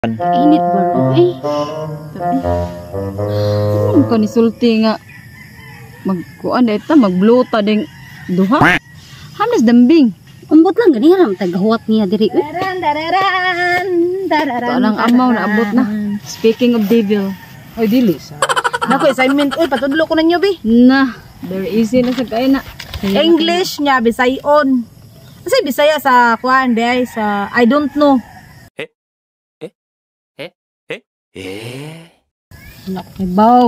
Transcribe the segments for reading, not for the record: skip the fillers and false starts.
Init ba ron eh? Ano ka ni sulti nga magkuan ta magbluta ding duha. Hamnas dambing. Ambot lang gani ram tagahuwat niya diri. Uy. Dararan, dararan, dararan. Ito ang amaw na abot na. Speaking of devil. Oy, dili sa. Nako assignment oy, patudlo ko ninyo bi. Na, very easy na sa kay na. English niya Bisayon. Kasi Bisaya sa kuan di ay sa I don't know. Wala ko kay baw.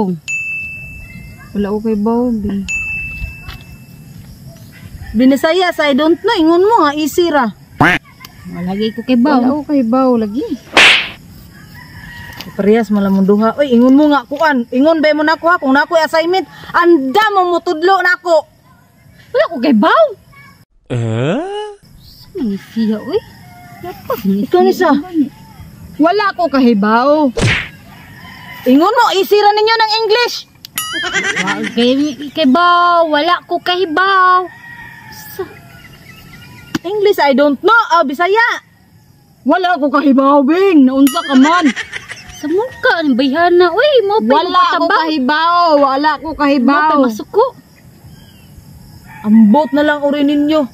Wala ko kay Bobby. Binisaya sa I don't know ingon mo nga easy ra. Wala gyud ko kay baw. Wala ko kay Baw lagi. Parehas mo lang mong duha. Oy, ingon mo nga kuan. Ingon ba mo nako ha kung nako assignment, anda mo mutudlo nako. Wala ko kay baw. Eh? Sa siya oy? Dapat ni Ikaw ni sa. Wala ko kahibaw. Ingon mo easy ra ninyo ng English. Wa kay baw, wala ko kay baw. English I don't know, oh, Bisaya. Wala ko kahibaw, Bing. Naunsa ka man. Sa muka ni bayhana oy, mo pa Wala ko kahibaw. Wala ko Mo pa kahibaw. masuko. Ambot na lang uri ninyo.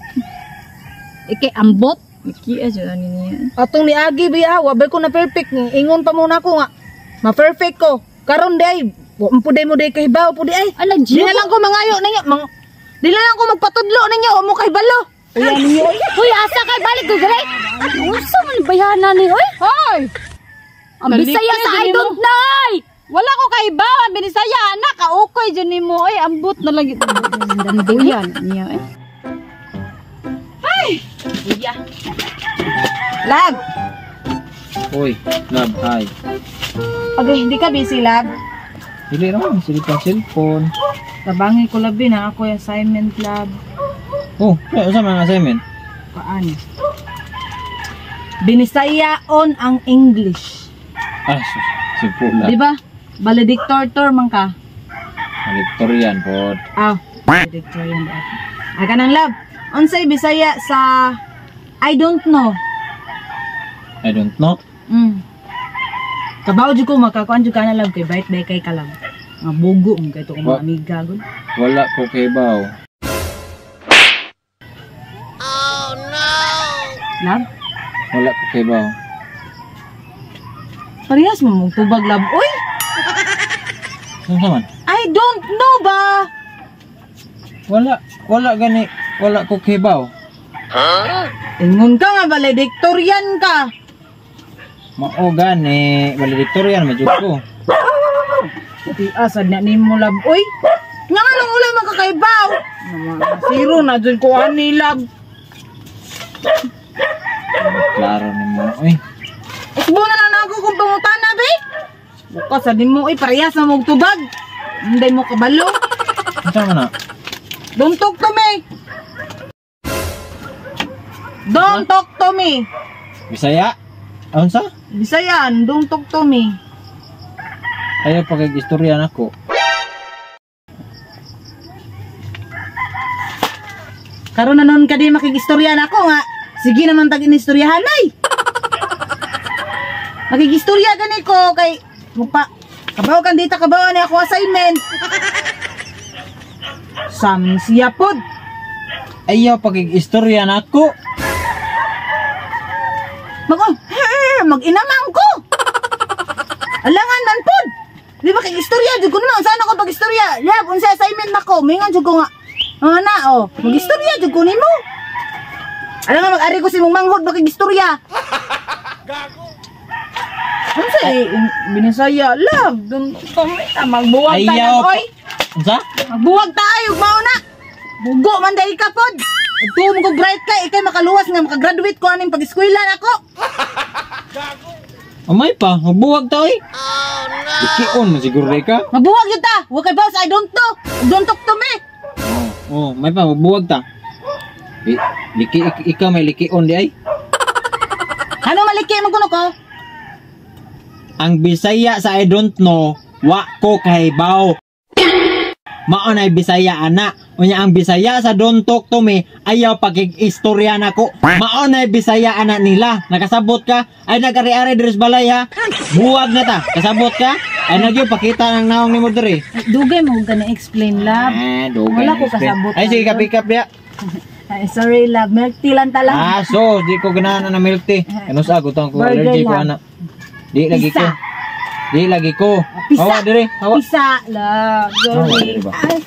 Ikay ambot. Mikia jud ani niya. Atong niagi biya, wa bay ko na perfect. Ingon pa muna ko nga. Ma-perfect ko. Karon day, wa po day mo day kahibaw po di ay. Ala Di na lang ko mangayo ninyo. Di na lang ko magpatudlo ninyo, wa mo kahibalo. Uya ninyo oy. Uy, asa kay balik ko diri. Unsa man ni bayhana ni oy? Hoy! Ang Bisaya sa I don't know. Ay! Wala ko kahibaw. Ang binisaya anak kaukoy jud nimo oy. Ambot na lang. Uyan niya eh. Lag. Uy, love, hi. Okay, hindi ka busy, lag. Dili naman, silip ang cellphone. Tabangi ko labi na ako yung assignment, lab. Oh, kaya unsa man ang assignment? Paan? Binisaya on ang English. Ah, sus, simple Di ba? Valedictorian man ka. Valedictorian pod. Ah, valedictorian ba? Aga nang love. Unsay Bisaya sa I don't know. I don't know. Kabaw jud ko makakuan jud ka na love kay bait bay kay ka love. Nga bugo mo kay to kung mga amiga gud. Wala ko kay baw. Love, Wala ko kay baw. parehas mo mong tubag love. Uy, Unsa man? I don't know ba? Wala, wala gani, wala ko kay baw. Ingon ka nga valedictorian ka. Mao gani, valedictorian man jud ko. Ti asad na nimo love. Uy, nga nga nung ulam makakaibaw. Zero na jud ko ani love. Klaro nimo, oy. Usbo na lang ako kung pangutana be. Bukas sa din mo, uy, parehas na mong tubag. Hindi mo kabalo. Unsa man na? Don't talk to me. Don't talk to me. Bisaya? Unsa? Bisayan, don't talk to me. Ayaw pa kay istorya nako. Karon na noon ka di makigistorya na ako nga. Sige naman tag inistoryahan ay. Makigistorya gani ko kay mupa kabaw kan dita kabaw ni ako assignment. Sam siya pod. Ayaw pa kay istorya nako. Mag oh, mag-inamang ko. Alangan man pod. Di ba kay istorya jud ko naman unsa na ko pag-istorya. Lab unsa assignment nako? Mingon jud ko nga. Mga na oh, mag-istorya jud ko nimo. Alangan mag-ari ko si mong manghod makig-istorya. Gago. Unsa eh binisaya love dun ta magbuwag ta Ayaw oy. Unsa? Magbuwag ta ay ug mao na. Bugo man dahil ka pod. Ug mo ko bright ka ikay makaluwas nga makagraduate ko aning pag-eskwela nako. Amay pa, magbuwag ta oy. Oh no. Likion man siguro day ka. Magbuwag yun ta. Wa kay boss, I don't know. Don't talk to me. Oh, oh, may pa magbuwag ta. Liki ikaw may likion di ay. Ano maliki man kuno ko? Ang Bisaya sa I don't know, wa ko kahibaw. Mao nay Bisaya ana. Unya ang Bisaya sa "Don't talk to me", ayaw pakig-istorya nako. Mao nay Bisaya ana nila. Nakasabot ka? Ay nagari-ari diri sa balay ha. Buwag na ta. Kasabot ka? Ay nagyo pakita ng naong nimo diri. Ay, dugay mo ka na explain, love. Eh, dugay Wala na ko explain. kasabot. Ay sige, kapikap diya. Ay, sorry, love. Milk tea lang tala. Ah, so di ko ganahan na milk tea. Ano sa gutang ko Burger allergy ko lang. ana. Di lagi ko. Pisa. Di lagi ko. Pisa. Hawa diri, hawa. Pisa, love. Hawa Sorry. diri ba? Ay.